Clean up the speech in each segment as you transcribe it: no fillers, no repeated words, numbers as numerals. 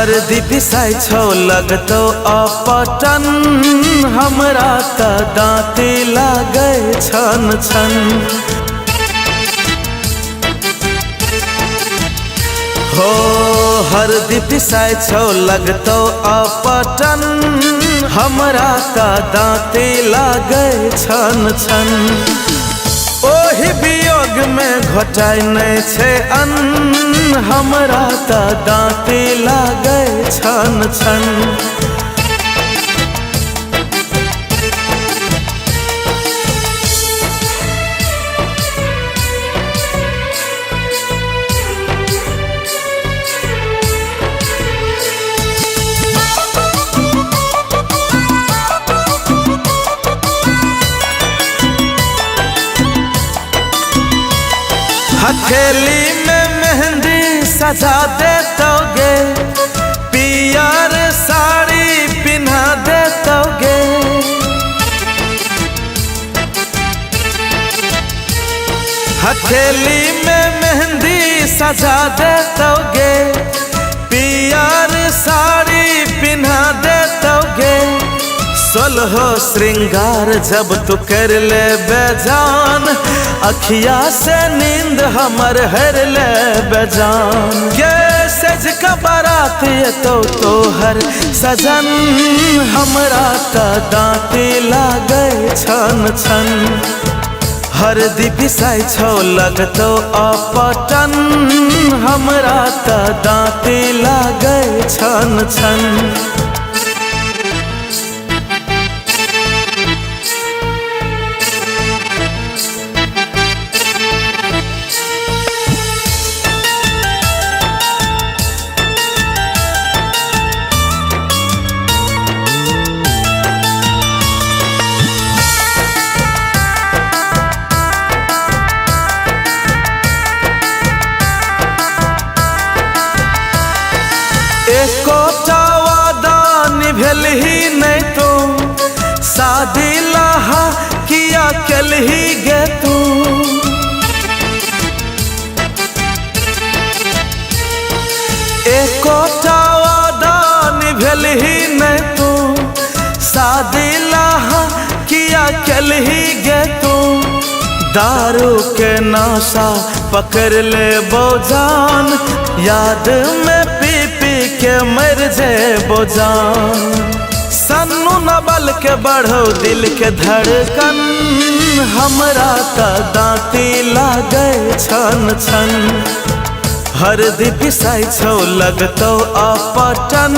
हरदी पिसाई छौ लगतौ अपटन, हमरा त दाँती लागै छन छन। हो हरदी पिसाई छौ लगतौ अपटन, हमरा त दाँती लागै छन छन। ओहि वियोग में घोटाइ नहि छै अन्न, हमरा त दाँती लागै छन छन। हथेली में मेहंदी सजा दे तोगे, पियर साड़ी पिन्हा दे तोगे। हथेली में मेहंदी सजा दे तोगे, पियर साड़ी पिन्हा दे तोगे। सोलहो श्रृंगार जब तू कर ले बेजान, अखिया से नींद हमर हर ले बेजान। के सज का बारात ये तो तोहर सजन, हमरा त दाँती लागै छन छन। हरदी पिसाई छौ लगतौ अपटन, हमरा त दाँती लागै छन छन। एकोटा वादा निभेलही नहीं तू, शादी लाहा किया केलही गे तू। एकोटा वादा निभेलही नहीं तू, शादी लाहा किया केलही गे तू। दारू के नशा पकड़ ले बोजान, याद में पी पी के मर जे बोजान। सन्नू नबल के बढ़ो दिल के धड़कन, हमरा त दाँती लागै छन छन। हरदी पिसाई छौ लगतौ अपटन,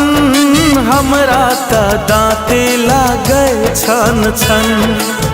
हमरा त दाँती लागै छन छन।